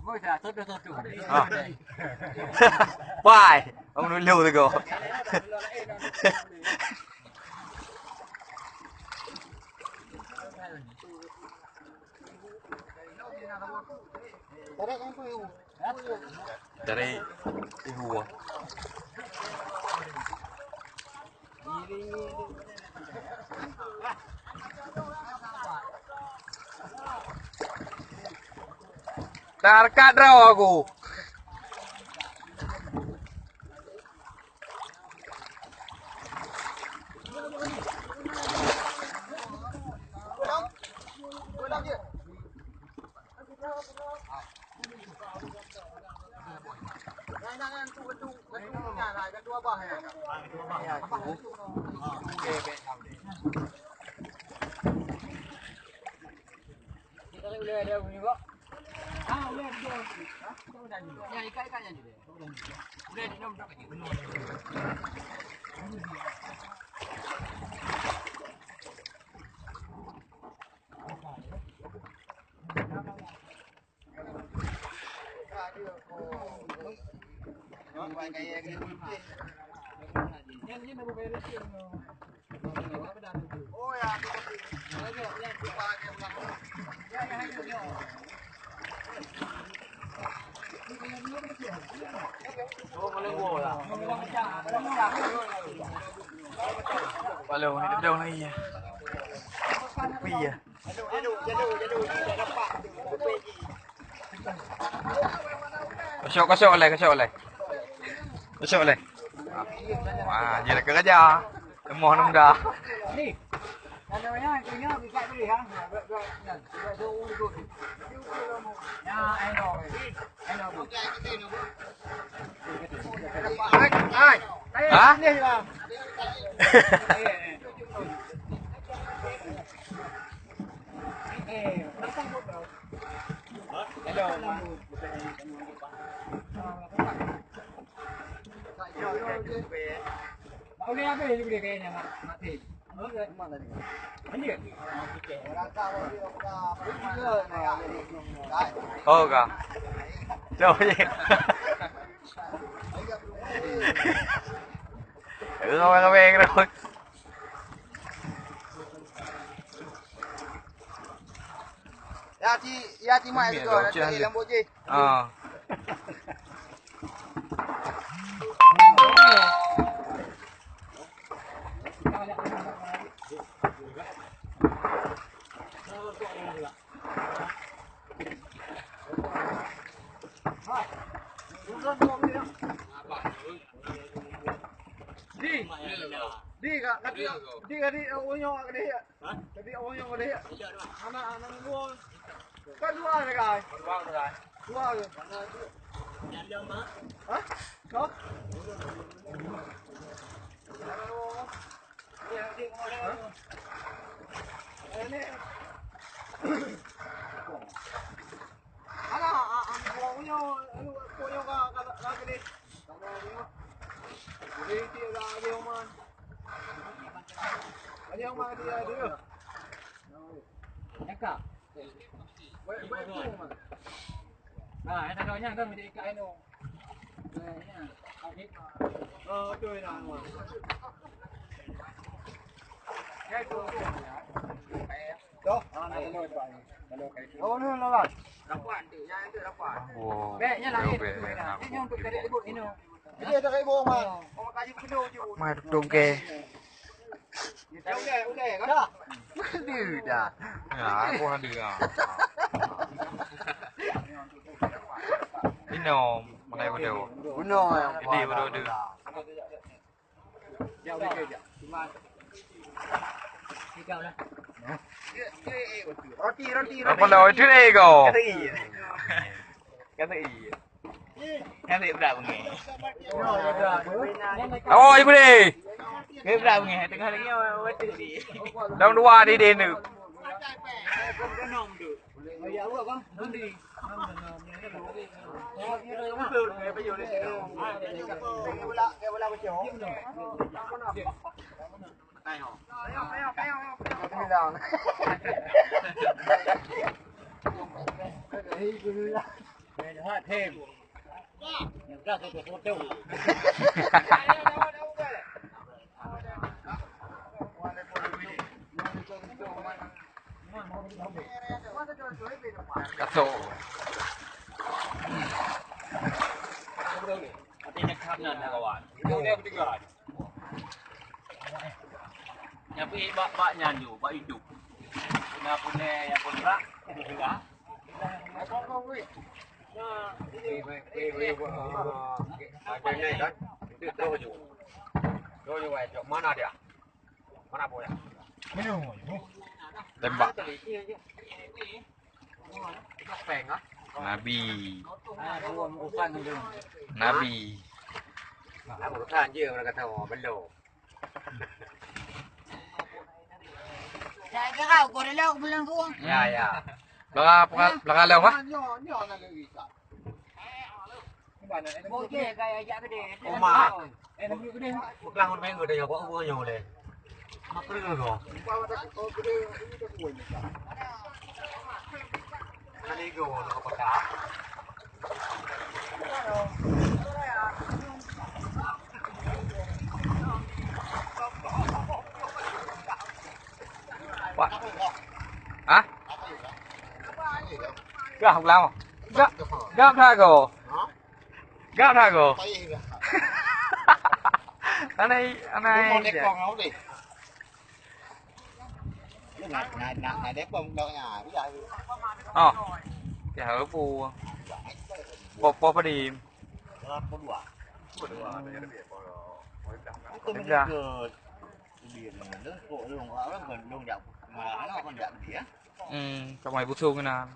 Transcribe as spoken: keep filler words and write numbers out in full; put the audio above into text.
Ah. Wai, orang dulu tu kau. Dari ibu. Tarkat droe aku. Walau ni dah lagi ya. Iya. Kosong, kosong oleh, kosong oleh. Kosong oleh. Wah, dia nak kerja. Emoh nang dah. Ha? Oh ka. Coba je. Ramai-ramai. Ya, ci, ya, ci, mai tu, nanti lembut je. Ah. Di, di, ka, ka, di, ka, di, oh, nyoe, ka, di. Jadi awak yang boleh ya? Anak, anak dua. Kan dua ada kan? Dua ada. Dua ada. Hah? Kau? Hah? Ini. Anak, anak dua punya, anu, punya ka, ka, ka, ka, ni. Boleh dia dah ada yang man. Ada yang man dia, dia. Nyangka. Baik, baik tu, man. Nah, yang tengoknya kan menjadi ikat anu. Nah, ini. Oh, tu dah, man. Ya, tu, tu. Toh? Ah, nak kena, Pak. Kalau kayak tu. Oh, ni, ni, ni. Rapat tu, yang tu rapat. Wow. Baiknya lah, bèk, ni, bèk, ni, nak ni, untuk cari ribut, ni. Ini ada ribut, man. Oh, makanya tu, tu. Mai tu, okey. Udah, udah, kan? Dah. Dia dah. Ya, aku ada, ah. Minum, makai bodoh. Bunuh yang. Jadi, bodoh tu. Roti, roti, roti. Apa dah roti ni kau? Kata iya. Kata iya. Kata iya berat bunyi. Oh, ibu ni. Kata berat bunyi. Tengah lagi awak tu di. Dalam dua di dia tu. Rehat, Hem. Nyang dah foto-foto. Kaso. Hati nyekat nan, kawan. Itu dia ketinggalan. Nyapi bak, bak nyan ju, bak itu. Puna-puna yang kontrak, itu juga. Mana dia? Mana boya? Tembak. Nabi. Nabi. Urusan je orang kata orang belum. Saya kira kau dah lauk belum tu. Ya, ya. Belakang, belakang, belakang lewat. Oma. Pegang ngon minggu dah nyoe, kok nyoe leh. Mak kena kau. Mana nego nak apa tak? Wah. Hah? Gah ulang. Gah, gah dah go. Gah dah go. Anai, anai. Oh. Ya, apa? Po, po, Padim. Pegang. Hmm, kamai busung keunan.